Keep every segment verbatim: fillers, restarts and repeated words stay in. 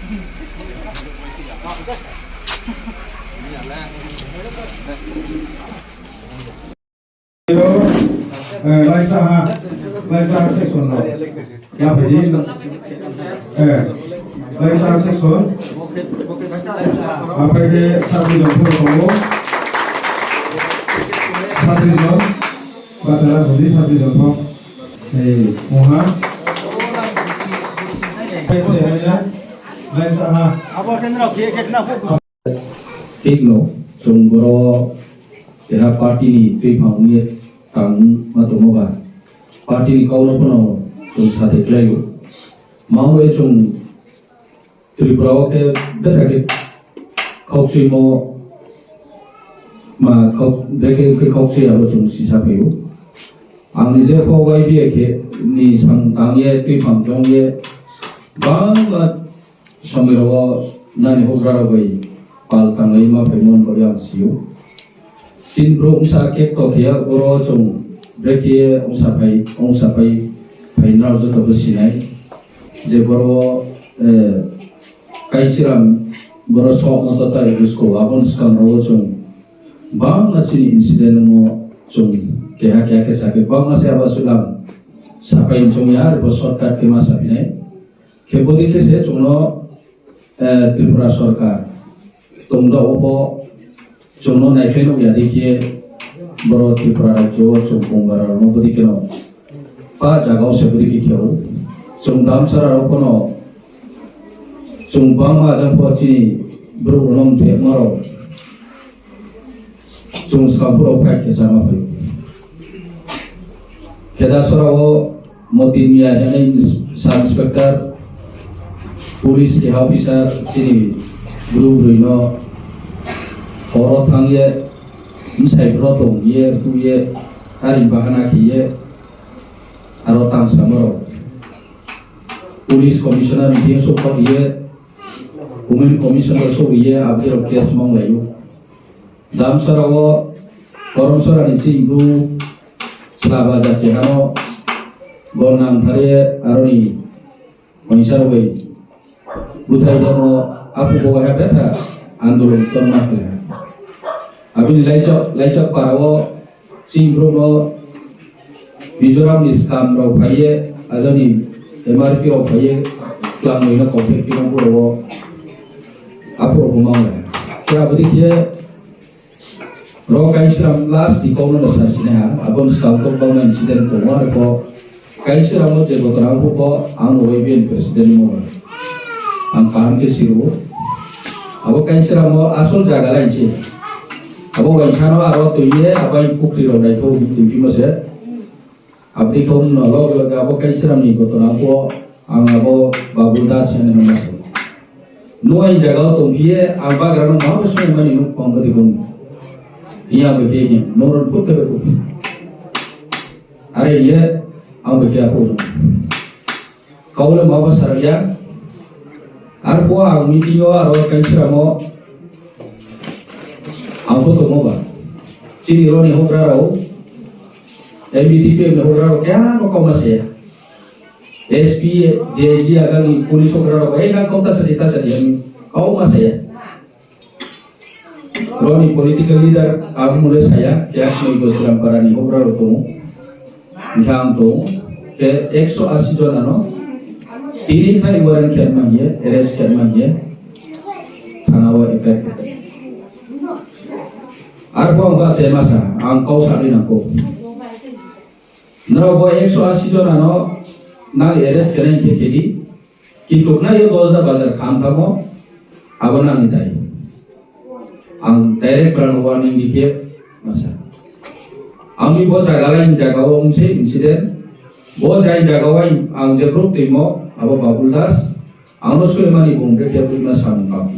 Eh, laisa ha, laisa section no. Ya, bhai. Eh, laisa section. Apa ini satu jam pun kamu? Satu jam. Bacara budi satu jam pun. Eh, muha. Apa ini ya? Laisa ha. Apa kena kena. Thikno, chwng borok keha party ni twiphang wngwi tangma tongma ba, party ni kok no phano chwng sate kwlaio. Mangwi chwng Tripura o khe bethak khe khokchwimo ma khok, bekhe khe khokchwi abo chwng sisa phaio. Ang ni je pho Y B A khe ni sam tang ye twiphang chong ye bangma Somoi rogo nani hokra rok bai pal tanglai ma phaimon bo yang sio. Chin bro wngsa kek to khe oro chwng brekhe wngsa phai, wngsa phai, phai nrao joto bo sinai. Je boro, eh, Kaisiram boro sok no to tai busko abon skang rogo chwng bangma chini incident mo chwng keha keha khe sakhe bangma se aba sulam sapai chwng ya bo shortcut khe ma sapinai. Khe bodi khe se chwngno, eh, Tripura Sarkar tongda obo chwngno naikhlai nuk ya di khe borok Tripura rajyo o chwng Bongra rokno bodi kheno pa jaga o se bodi khe kheo. Chwng damsara rok phano chwng bangma ajang pho chini borok rokno mthekma rok Chwng swkang phuru phai khe sama phai. Khedasora o Moti Miya hwnwi sub inspector, police keha officer chini bru brwi no horo thang ye, bwsai bro tong ye, tu ye, ari bahana khe ye, aro tang sama rok. Police commissioner meeting sok ye, women commissioner sok ye, abdi rok case mong layo. Damsara o Koromsora ni chingbu chwla baja kehano gol nang thari aroni oinsa rwi buthai demo apu bo ha betha andolon tongma khe. Abini laisok, laisok para o chingbu no Mizoram ni scam rok phaiye, ajani M R P rok phaiye, klam noina kok phai kino buro o apu rok mong le. Khe abdi khe Ro Kaisiram last ni kokno no sa sini ha, aboni swkang tok bangma incident tongo, arokhe Kaisiram o je gotona buko ang no Y B A ni president mo ang kaham khe siro. Abo Kaisiram o asol jaga lai se. Abo waisano aro twi ye, abo ai pukri rok naithok twi bimo se. Abdi kau no loge loge abo Kaisiram ni gotona ko ang abo Babu Das hwnwi no masa. No ai jaga o tong phiye ang bagra no ma song mani no pang badi bung. Iya bo ke ni no ron put ke ko. Are ye ang bo ke ko. Kau le ma ba sar ya. Arphuh ang meeting o aro Kaisiram o ang bo tongo ba. Chini roni hokra rao, M B T P ni hokra rao kya no kau ma se. S P, D I G ajang ni police hokra rao, eh, nang kau ta sadi, ta sadi, ang kau ma se. Roni political leader ang mole saya, kya koi Gosiram para ni hokra rao tongo. Hingkhe ang tongo, khe ekso asi jona no tini khai warrant khe manya, arrest khe manya, thana o F I R. Arphuh ang ba se masa, ang kau sa ri nang ko. Norok bo ekso asi jona no nang arrest khe nai khe khe di. Kintu khna yo Dosda bazar kham thamo, abo nangni dai. Ang direct brang warning di khe masa. Ang ni bo jaga lai jaga o wng se incident. Bo jai jaga o ang je bro twi mo, abo Babul Das. Ang no sui mani bung de khe bui ma sam kap.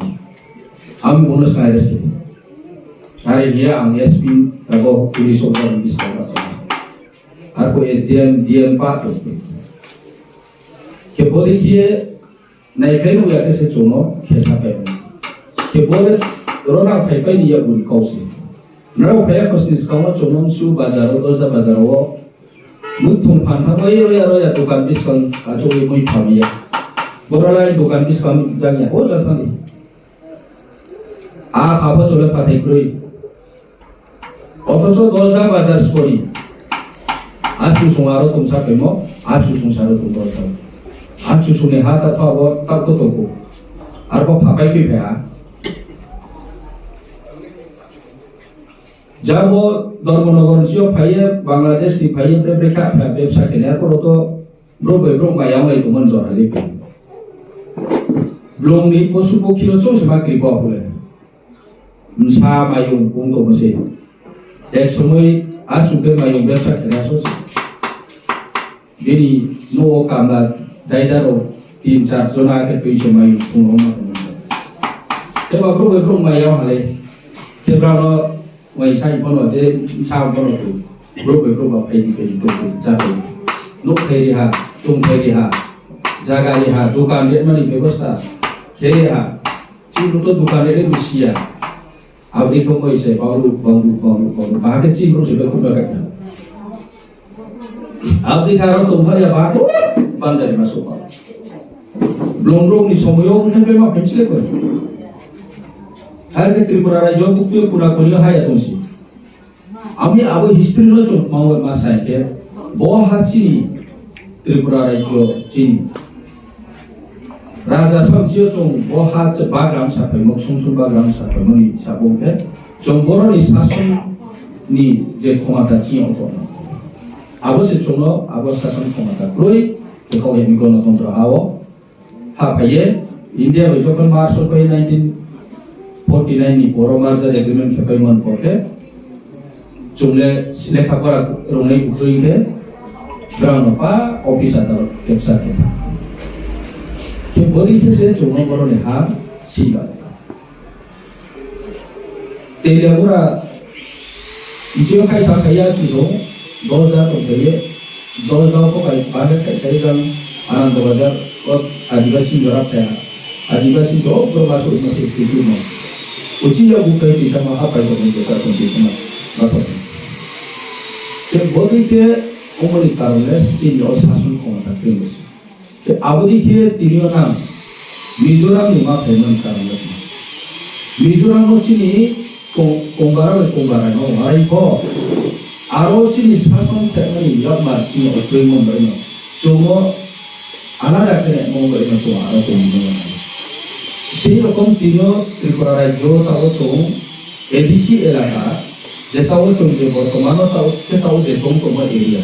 Ang bo no sai res. Hari dia ang S P abo police officer ni biskang. Arphuh S D M, D M pa to. Khe bodi khe nai khai no ya khe se chwngno khe sa pai. Khe bodi rona phai pai ni ya bun kau se. Nrao phai ya khosni skang o chwngno su bazar o, Dosda bazar o. Muthung phan tha bai ro ya ro ya dukan biskang achugwi mui pha ya. Boralai dokan biskang jagya, o jatani. A pabo chole pathai kroi. Othocho dosda bazar sori. Achu sung aro tum sa pemo, achu sung saro tum dosda. Achu sung ni ha ta pabo ta ko to ko. Arbo phapai bi pha. Jabo Dharmanagar sio phaiye, Bangladesh ni phaiye, bebsa kene, arbo to Bro bai bro bai yang lai kuman jora le. Blong ni posu pokhi lo chong se ma kri bo hule. Msa mayung kung to mose. Ek somoi a suke mayung bebsa khe aso se. Bini no kamla daidaro tin char jona ke tui se mayung kung roma to mose. Te ba bro bai bro mayang hale. Te bra no Wai sai bono je sa bono tu. Bro bai bro ba phai di phai di to ja phai. Nuk phai di ha, tung phai di ha. Jaga di ha, dukan di mani bebosta. Khe di ha. Chi bro to dukan di bisiya. Abri ko koi se bauru bauru bauru bauru. Ba ke chi bro se be kuma ka. Abdi karo tongthar ya ba ko bandari ma sopa. Blongrok ni somoyo wngkha be ma pemsile ko. Har ke Tripura rajyo bukti kuna kuni haya tongsi. Ami abo history no chong ma ma sai ke bo ha chini Tripura rajyo chini. Raja samsio chwng bo ha bagram saphaimung, sumsum bagram saphaimani sabung khe chwng boroni sasonni je khomata chiyong tongma. Abo se chwngno abo sason khomata kwrwi kok hini gonotontro hao ha phaiye. India bai jokhon March o phai nineteen forty nine ni poro merger agreement khe paimani pore Chwng le lekha pora rwnai kwrwi khe brao no pa office adalot capture khe tha. Khe bori khe se chwng no boroni ha si ba. Tei le ura jio khai kha khaiya chwng dos hajar tong khaiye. Dol dol ko bai bangke khai khai jang Anand Bazar o Adibasi jora phaya. Adibasi to bro ma so ma se se no. Uchi ya bu kai ti sama ha pai ko ni ta ko ti sama. Ba ko. Te bodui te omoni karone chini o sason khomota khe musi. Te abodi khe tini o nang Mizoram ni ma phai man karone. Mizoram o chini Kong-, Kongara bai Kongara no warai bo. Aro chini sason thekmani yakmar chini okroi mon bai no. Chungo alada khe mon bai no chungo aro chungo no. Sei rokom tini o Tripura rajyo tabo chung A D C elaka, je tabo chung je bortomano tabo khe tabo je tong tongma area.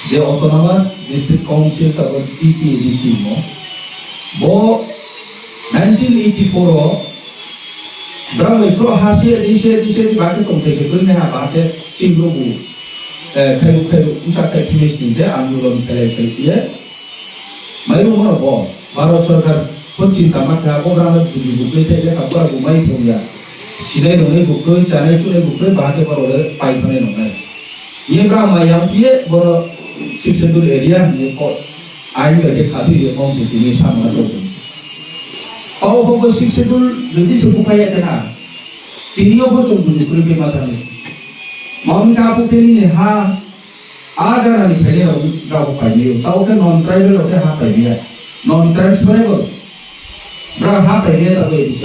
Je Autonomous District Council tabo T T A D C mo. Bo nineteen eighty-four o Brang bai bro ha se di se di se di ba ke tong thai se bro ne ha ba ke sing bro bu, eh, khai bu khai bu usa khai finish ni je andolon khelai khai ye. Mai bu mo bo Bharat sarkar ko chinta ma kha bo brang bu bu khai khai le ka bra bu mai thong ya. Sinai nong nai bu khai chanai sunai bu khai ba ke bro le pai thane nong nai. Ye brang mai yang ye bo Sixth Schedule area ni ko ain bai ke kha thi ye kong bu ni sa ma to. Pao bo bo Sixth Schedule jodi se buphai ya kena, tini o bo chwng buji kwrwi khe ma thangwi. Mami kha apuk theni ni ha, a jaga ni phaini rok rok bo paini o. Tao khe non tribal rok khe ha paini ya. Non transferable. Bra ha paini ya tabo A D C.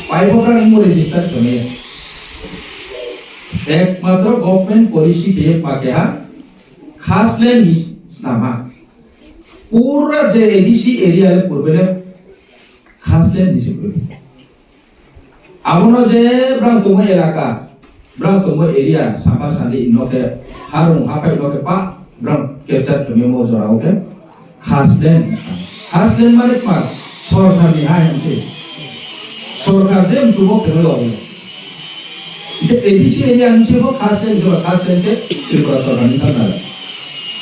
Pai bo bra ni mo register chonai ya. Ekmatro government policy khe ma khe ha, khasle ni snama. Pura je A D C area le purbe le khasle ni se purbe. Abono je brang tongma elaka, brang tongma area, sapa sandi no khe harung hapai no khe pa, brang capture khe memo jora o khe khaslen. Khaslen mane tma sorkar ni ha yang se. Sorkar je mchubo khe lo. Ite A D C area ni se bo khaslen jora khaslen khe Tripura sorkar ni thangna.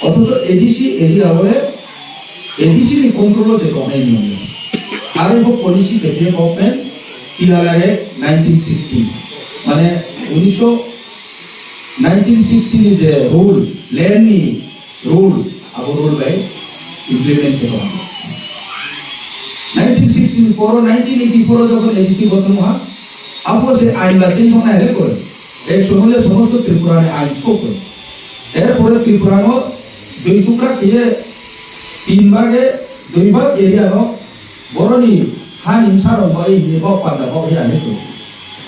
Othocho A D C area o le A D C ni control o je tongnai ni. Aro bo policy khe je government T R R Act nineteen sixty, mane unisho nineteen sixty ni je rule, land ni rule, abo rule bai implement khe tong. Nineteen sixty ni poro nineteen eighty-four o jokhon A D C gothon ha, abo se ain ba change wngnai le koi. Ek somoy le somosto Tripura ni ain skok koi. Er pore Tripura no dui tukra khiye tin bage Duibak area no boroni hani bwsarok bai hini bo panda bo ya ni tu.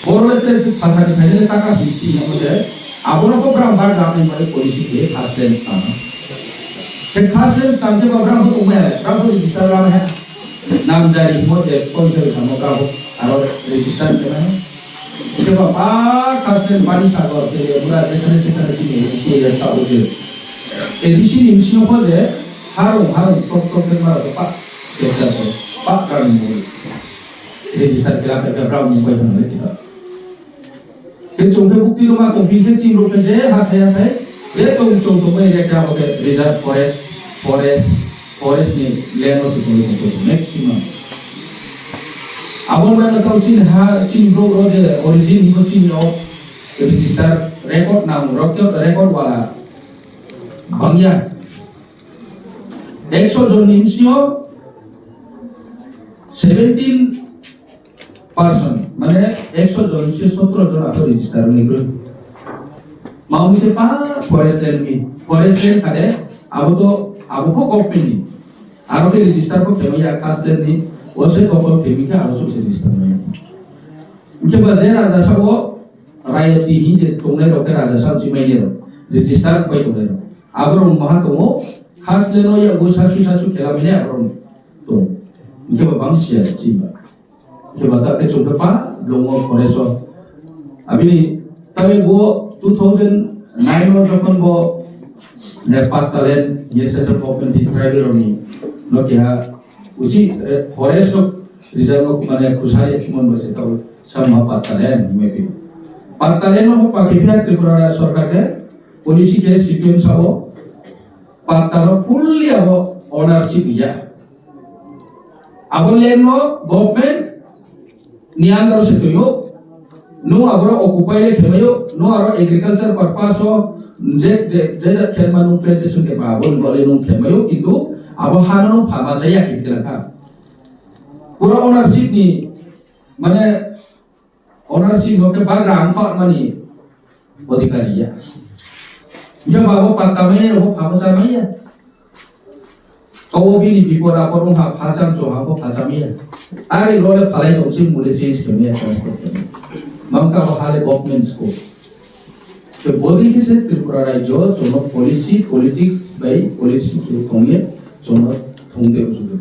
Boro le te phathar ni phaile taka sixty ya mo de. Abono ko bram bar da ni bai policy ke khas len stam. Te khas len stam ke bram bo tumai, bram bo register la ha. Nam jari mo de koi koi samo bram bo aro register ke na. Jeba pa khas len bani sagor ke mura de khane se khane chini se ya sa o je. A D C ni bisingo pho je harung harung tok tok khe mara pa kepta so pa kar ni mui. Register kela kela bra mui bai thang le kita. Khe chwng khe bukti rwma tong phi khe chini rok khe je hathai hathai je tong chwng tong bai reta bo khe reserve forest, forest, forest ni land o se tong tong maximum. Abo bai no tong chini ha chini bro ro je origin ko chini o register record nang record record wala bangya. Ekso jon ni bisingo seventeen person, mane ekso jon ni bisingo sotro jon abo register ni group. Mauni se pa forest land ni, forest land kade abo to abo ko government ni. Abo ke register ko kemaya khas land ni, o se ko ko kemi ke abo se register ni. Ke ba je raja sa o Rayoti hin je tongnai rok khe raja sal si mai nero. Register bai tongnai rok. Aborok maha tongo. Khas leno ya go sasu sasu khela mene aborok tong. Ke ba bang sia si ba. Ke ba ta ke chungke pa longo forest o. Abini tabe go two thousand nine o jokhon bo ne patta land ye setup open di tribal roni no keha usi forest rok reserve rok mane khusari mon bo se tau sama patta land maybe. Patta land no pa ke pia Tripura sorkar ke policy ke C P M sao patta no fully abo ownership ya. Abo land no government ni under se tuyo. No abro occupy le khemayo, no aro agriculture purpose o je je je je khelma nung plantation ke ba abo ngole nung khemayo, kintu abo hano nung phama jaya ke kela kha. Pura ownership ni, mane ownership no ke bagra ang kha mani odhikari ya. Hingke ba bo patta maya, bo phamo cha maya. Kau bini bipod apod wngkha, phacham chwng ha bo phacham ya. Ari lole phalai tong si mule change khe maya, transfer khe maya. Mamka bo hale government school. Ke bodi khe se Tripura rajyo chwngno policy, politics bai policy khe tongye chwngno thungde ujudu.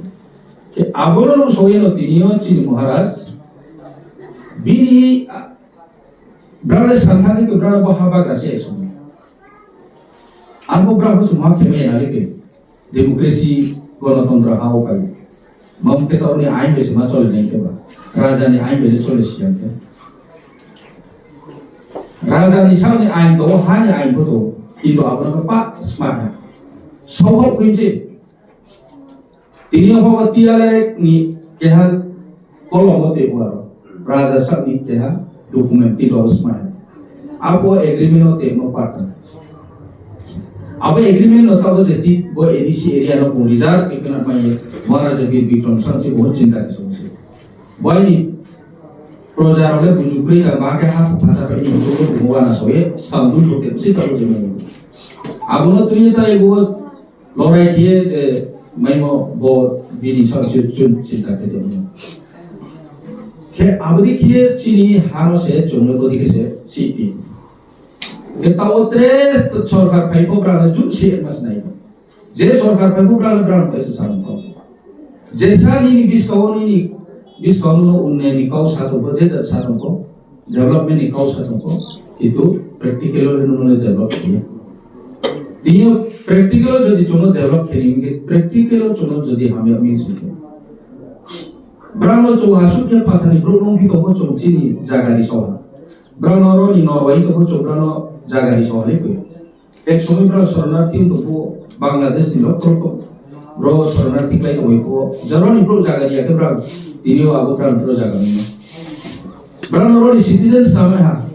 Ke abono no soyeno tiniyo chini Maharaj bini Brale sangha ni ke brale bo haba gasi aisong. Ang bo brale sumha khe me nali ke. Democracy, gonotontro ha o pai. Mam ke to ni ain besi ma chole nai ke ba. Raja ni ain besi chole siya ke. Raja ni sa ni ain to, ha ni ain bo to. Kintu abona pa smart ha. Sohok kuinje. Tini o phoba T R A ni keha kolom o tei uaro. Raja sakni keha document tei logo smai. Abo agreement o tei mo partner. Abo agreement no tabo je ti bo A D C area no bo reserve ke kana mai. Maharaja Bir Bikram Singh si bo chinta ke song si. Boini proja role buju kri ka ba ke ha phasa pe ni buju ko wana soye sal du ko te si tabo je mo. Abo no tuye ta ego Lorai khe je maimo bo bini sal chun chun chinta khe tongmo. Khe aboni khe chini hano se chwngno bodi khe se siti. Khe ta o tre sorkar phai bo brang jun se mas nai. Je sorkar phai bo brang brang khe se sam ko. Jesa nini biskao nini biskao no unnayoni kau sa tongkho, je jat sa tongkho, development ni kau sa tongkho, kintu practical o nini develop khiya. Tini practical o jodi chwngno develop khini hwnkhe, practical o chwngno jodi hamya wngwi singkhe. Brano chwng aswk khe phathani brouh nungwi tongkho chwng chini jaga ni soha. Brano oro ni norwai tongkho chwng brano jaga ni soha le kwi. Ek somoi bro soronarthi wng tongkho Bangladesh ni lok tongkho. Bro soronarthi khlai tongwi kho. Jaro ni bro jaga ni yakhe bro. Tini o abo bro bro jaga ni. Bro no ro ni citizen samai ha.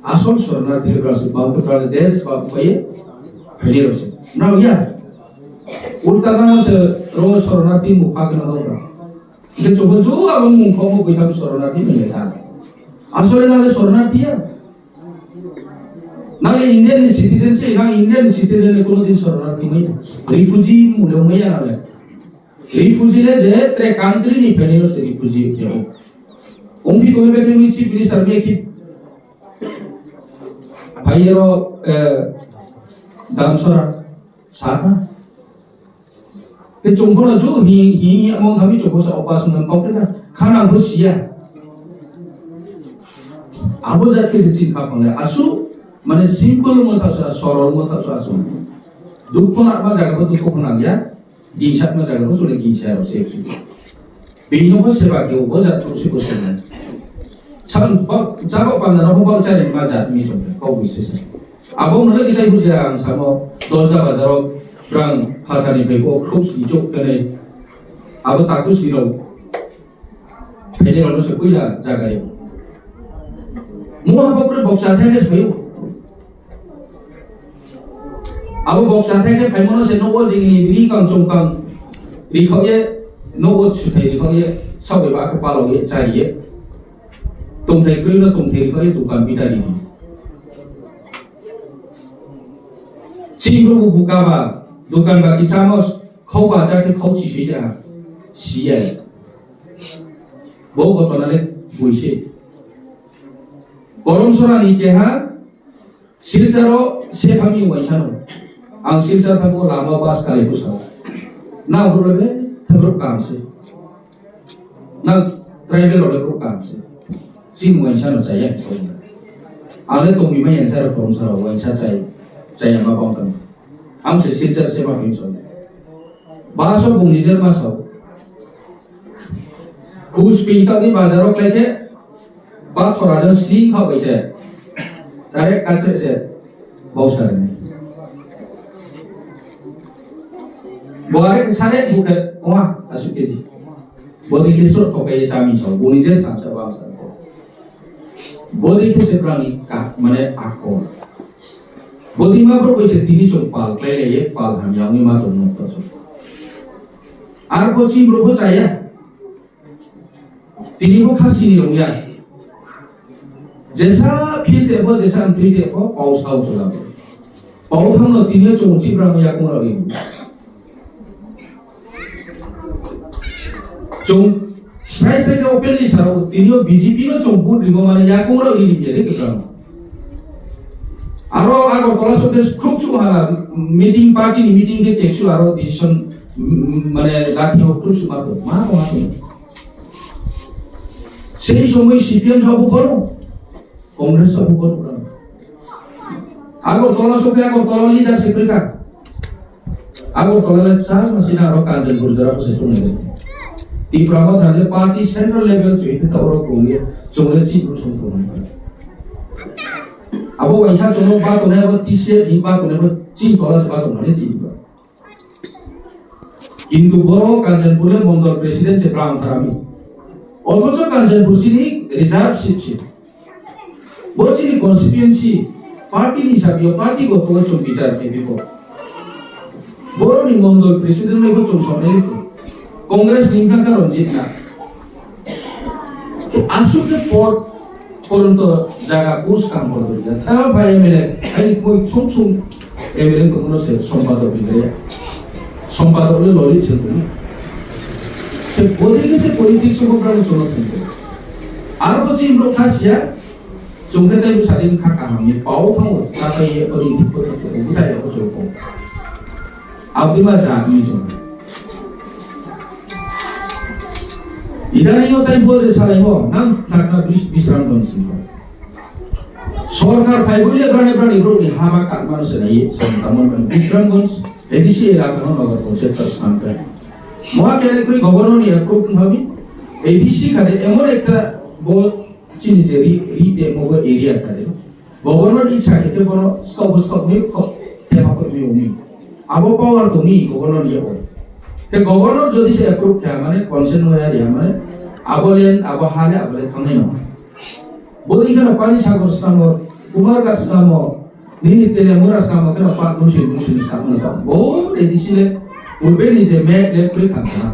Asol soronarthi bro se bang bro Bangladesh ba pai. Phai ro se. Na ya. Ulta na se ro soronarthi mu pa na bro. Ike chobo jo abo mung kho mo bwitham soronarthi ni lekha. Asole na le soronarthi ya. Nang Indian ni citizen se, nang Indian ni citizen ni kono din soronarthi mai. Refugee mule mai ya nang le. Refugee le je tre country ni phainai no se refugee khe o. Ongpi tongwi bai khe nini chief minister bai khe phai ro, eh, Damsora sakha. Te chwng bono ju hi, hi, hi, among thami chwng bosa operation nang kok kha. Khana bo siya. Abo jat khe se chini kha phangle. Asu, mane simple mo thasa, sorol mo thasa asu. Dukho nangma jaga bo dukho nang ya. Gingsakma jaga bo chole gingsa rok se. Bini nogo seba khe bo jat thok se bo se nai. Sam ba, jabo panda nogo ba chari ma jat mi chong kok bui se se. Abo mano kitai buja ang samo Dosda bazar o brang phathar ni bai bo khuk sni chok kene. Abo taku sni rok. Phaini rok no se puila jaga yo. Mo ha bokre boksa thai se phaio. Abo boksa thai khe phaimano se nogo jingni ri kang chong kang rikhok ye, nogo suthai rikhok ye, sabai ba khe palok ye, chari ye. Tongthai kwrwi no tongthai rikhok ye, dukan bidari di. Chini bro bo buka ba, dukan ba kichamos, khau ba ja khe khau si si da, si ya. Bo gotona le bui se. Korom sora ni keha, Silchar o se thami waisa no. Ang Silchar thango lama bus kali busa. Na hurle be thabrok kam se. Na tribal rok le bro kam se. Chini waisa no chaya. Ale tongwi mai sa rok tong sa rok waisa chai. Chaya ma bang tang. Ang se Silchar se ma pin so. Bus o bung nijer ma sao. Kus pin ta di bazar o klai khe. Ba thora jang sling kha bai se. Direct kachre se. Bau sa ni. Bo are sare bukhe owa asu keji. Bodi khe sro thokai ye chami chao. Boni je samsa ba sa. Bodi khe se prani ka mane akon. Bodi ma bro bai se tini chong pal klai le ye pal ham yang ni ma tong no to chong. Ar bo chim bro bo chaya. Tini bo khasini rong ya. Jesa phil te bo, jesa amtwi te bo, pau sao chwla bo. Pau thang no tini o chong chibra ya kong rok ri. Chong sai sai ke open ni saro tini o B J P no chong vote rimo mane ya kong rok ri ni ya de ke. Aro Agartala sok des khuk su hala meeting party ni meeting ke kesu aro decision, mm, mane lati ho khuk su ma to, ma to, ma to. Sei somoi C P M sabo bono, Congress sabo bono. Agartala sok ke Agartala leader se krika. Agartala le sa ma sina aro Kanchanpur jora ko se sung ne. Tipra mo thale party central level chu ite ta oro ko ye, chole chi no sung ko. Abo waisa chwngno ba tongnai, abo T C F ni ba tongnai, bo chini tola se ba tongnai chini ba. Kintu boro Kanchanpur le mondol president se brang tharami. Othocho Kanchanpur chini reserve seat se. Bo chini constituency party ni hisabe party goto chwng bichar khe bipo. Boroni mondol president le bo chwng sonai ko. Congress ni wngkha Ranjit na. Aswk khe por poronto jaga kus kam por dori. Tha bai M L A, ai koi sum sum M L A ko no se sompadok ni gaya. Sompadok le loli se ko. Se bodi ke se politics ko bra chono thung. Ar ko si bro khasia. Chwng khe tei bwsadi wngkha kahamni pao thango, tatai ye ori hiko tei buthai rok chwng kok. Abdi ma jat ni chwng. Idani no tai bo je salai bo, nang nakna bis-, Bisramganj sing ko. Sorkar phai bo le brani brani bro ni hama katma se nai, sam tamon Bisramganj, A D C elaka no Nagar Panchayat ta sam ka. Moa kene kri governor ni approve bhabi, A D C khade emon ekta bo Chini je ri, ri te mogo area kare. Governor icha khe khe bono skok skok ni kho, te ma kho mi umi. Abo power to mi governor ye o. Te governor jodi se approve kha mane consent no ya ya mane abo len abo hale abo le thangnai no. Bodi khana pani sagor samo, Kumar gat samo, nini tele mura samo khana pa kunsi kunsi samo. Bo A D C le urbe ni je me le kri khan sana.